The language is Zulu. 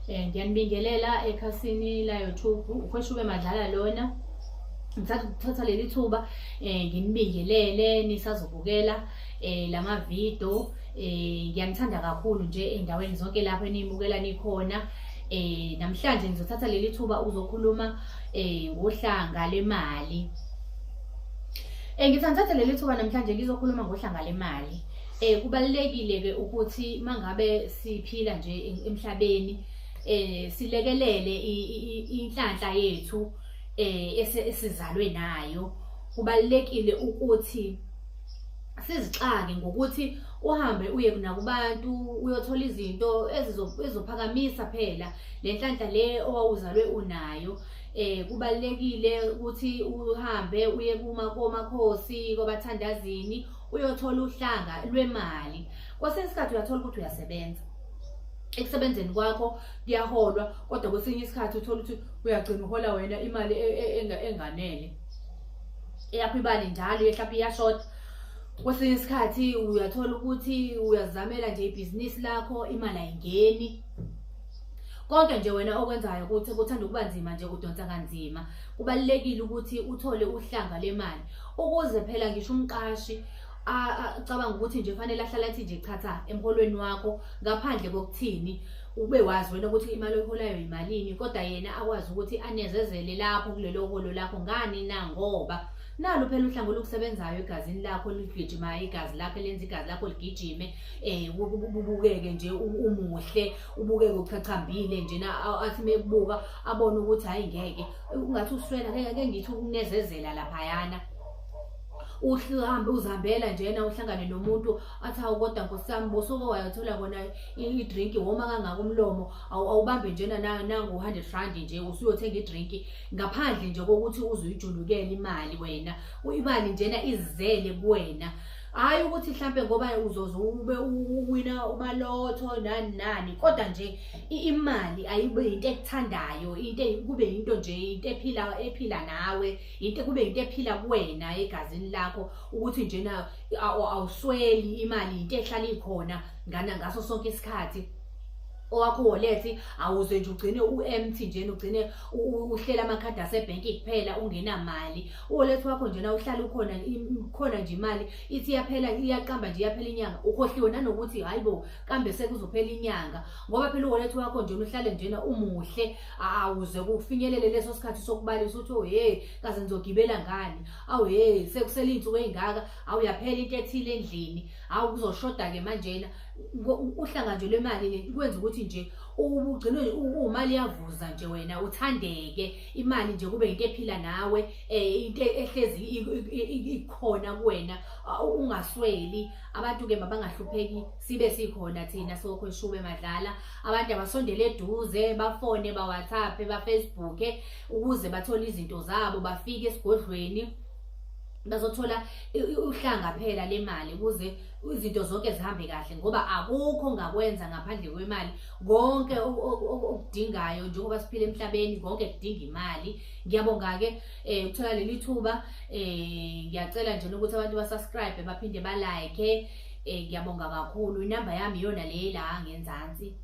Ngiyanibingelela ekhasini la YouTube, uKhweshube Madlala lona. Ngithatha ukuthatha leli thuba nginibingelele nisazobukela lama video. Ngiyanithanda kakhulu nje endaweni zonke lapho eniyibukela nikhona. Namhlanje ngizothatha leli thuba uzokhuluma ngohlanga lemali. Ngithatha leli thuba namhlanje ngizokhuluma ngohlanga lemali. Kubalulekile ke ukuthi mangabe siphila nje emhlabeni silekelele inhlanhla yethu esizalwe nayo. Kubalulekile ukuthi sizixake ngokuthi uhambe uye nakubantu uyothola izinto ezizophakamisa phela le nhlanhla le owawuzalwe unayo. Kubalulekile ukuthi uhambe uye kuma komakhosi, kwabathandazini, uyothola uhlanga lwemali. Kwesinye isikhathi uyathola ukuthi uyasebenza, ekusebenzeni kwakho kuyaholwa, kodwa kwesinye isikhathi uthola ukuthi uyagcina uhola wena imali enganele, eyakho ibali njalo mhlawumbe iyashoda. Kwesinye isikhathi uyathola ukuthi uyazamela nje ibhizinisi lakho, imali ayingeni. Konke nje wena okwenzayo ukuthi kuthanda ukuba nzima nje, udonsa kanzima. Kubalulekile ukuthi uthole uhlanga lemali ukuze phela ngisho umqashi acabanga ukuthi nje fanele ahlale athi nje chatha emholweni wakho, ngaphandle kokuthini ube wazi wena ukuthi imali oyiholayo imalini, kodwa yena akwazi ukuthi anezezele lapho kulelo holo lakho. Ngani na? Ngoba nalo phela uhlanga olukusebenzayo egazini lakho, ligijimayo igazi lakho, elenza igazi lakho ligijime, ubukeke nje umuhle, ubukeke uchachambile nje, athi mekubuka abone ukuthi hayi ngeke ungathi uswela, ngeke ngithi ukunezezela laphayana. Uhambe uzihambela njena uhlangane nomuntu athi hawu kodwa nkosi yami bosuke wayothola kona i-drink woma kangaka umlomo, awubambe njena nangu 100 rand nje usuyothenga i-drink ngaphandle nje kokuthi uzuyijulukele imali wena, imali njena izele kuwena. Hhayi ukuthi mhlampe ngoba uzoze ube uwina umalotho nani nani, kodwa nje imali ayibe into ekuthandayo, into kube into nje into ephila ephila nawe, into kube into ephila kuwena egazini lakho, ukuthi njena awusweli imali, into ehlala ikhona ngana ngaso sonke isikhathi. Owakho wallet awuze nje ugcine u-empty njena, ugcine uhlela amakhadi asebhenki kuphela ungenamali. Uwallet wakho njena uhlala ukhona, khona nje imali ithi iyaphela, iyaqamba nje iyaphela inyanga, ukhohliwe nanokuthi hayi bo kambe sekuzophela inyanga, ngoba phela uwallet wakho nje uhlale njena umuhle, awuze kufinyelele leso sikhathi sokubalisa ukuthi oh hey kaze ngizogibela ngani, awu hey sekusele iy'nsuku ey'ngaka, awu yaphela into ethile endlini, awu kuzoshoda-ke manjena. Uhlanga nje lwemali kwenza ukuthi nje ugcine umali iyavuza nje wena uthandeke, imali nje kube into ephila nawe, into ehlezi ikhona kuwena, ungasweli. Abantu-ke mabangahlupheki, sibe sikhona thina soKhweshube Madlala. Abantu abasondele eduze, bafone, ba-WhatsApp, ba-Facebook ukuze bathole izinto zabo, bafike esigodlweni bazothola uhlanga phela lemali ukuze izinto zonke zihambe kahle, ngoba akukho ongakwenza ngaphandle kwemali. Konke okudingayo njengoba siphila emhlabeni, konke kudinga imali. Ngiyabonga-ke ukuthola leli thuba. Ngiyacela nje ukuthi abantu ba-subscribe baphinde ba-like. Ngiyabonga kakhulu. Inamba yami iyona le la ngenzansi.